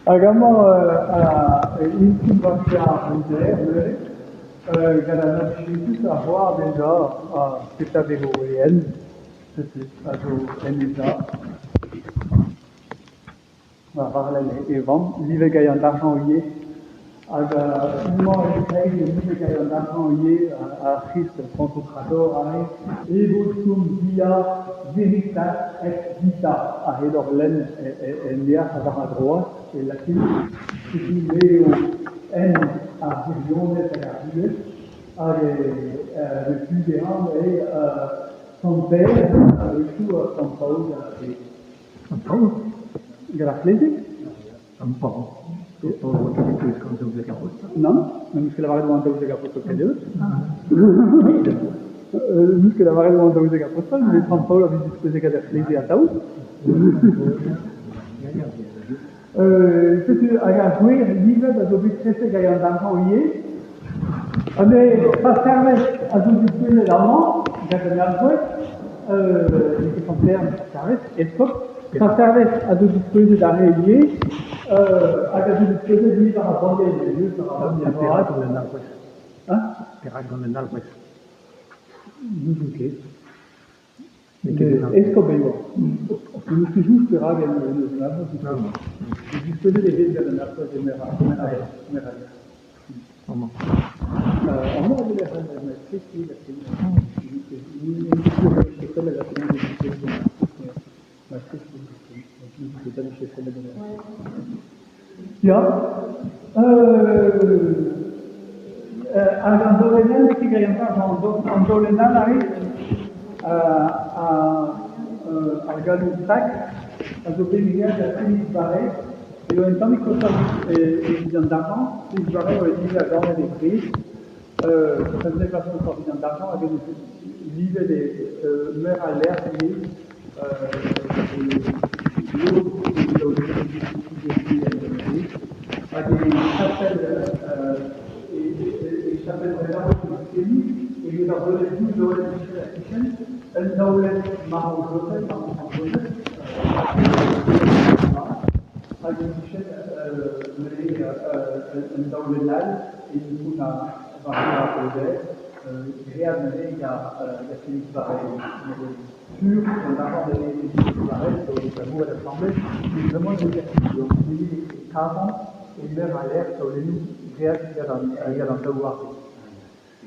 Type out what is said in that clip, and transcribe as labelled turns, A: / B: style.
A: Hag amañ Itron Varia an Der neuze gant an Aotrou Jezuz a c'hoar dezhañ petra 'vezo e hent, setu a zo en e sav. War-lerc'h e vamm, livet gant an arc'hant ivez. Hag homañ e-kreiz livet gant an arc'hant ivez ar C'hrist Pantokrator aze ego sum via veritas et vita a-hed ur lenn en neac'h war ar groaz e latin. Setu me eo hent ar wirionez hag ar vuhez. Hag e tu dezhañ eo Sant Pêr a-wechoù ha Sant Paol ivez.
B: Sant Paol?
A: Gant ar c'hleze?
B: Sant Paol. Sant Paol oa ket e-touesk an daouzek abostol.
A: Nann, n'em eus ket lavaret oa an 12 abostol kennebeut. N'em eus ket lavaret oa an 12 abostol, met Sant Paol a vez diskouezet gant ar c'hleze atav. Setu hag ar gwir livet a zo bet treset gant an arc'hant ivez. Ha me Pastervez a zo diskouezet amañ gant an alc'hwez, n'eo ket Sant-Pêr met Pastervez, eskob. Pastervez a zo diskouezet aze ivez hag a zo diskouezet ivez war ar banniel, evel-just war ar banniel
B: Perak gant an alc'hwez?
A: Hein?
B: Perak gant an alc'hwez?
A: N'ouzon ket. Eskob e oa. N'eus ket soñj perak en deus an alc'hwez. Diskouezet e vez gant an alc'hwez e meur a lec'h.
B: Amañ.
A: Amañ e weler un trist Ya. Hag an daolenn an daolenn all aze, ar galloud sakr a zo bet graet da Felix Barré eo un tammig koshoc'h evit an arc'hant. Felix Barré a oa ivez ganet e Brest. Koshoc'h evit an arc'hant hag en deus livet e meur a lec'h ivez. Hag e chapel e chapel evit ar daolenn div daolenn e-kichen, un daolenn marv Joseph, marv Sant Joseph, hag e-kichen neuze un daolenn all e-giz ar Varia Oder, graet neuze gant Félix Barré. Sur an arc'hant e Félix Barré zo labourat asambles, met bremañ eo e kavan e meur a lec'h taolennoù graet gant an daou arvest.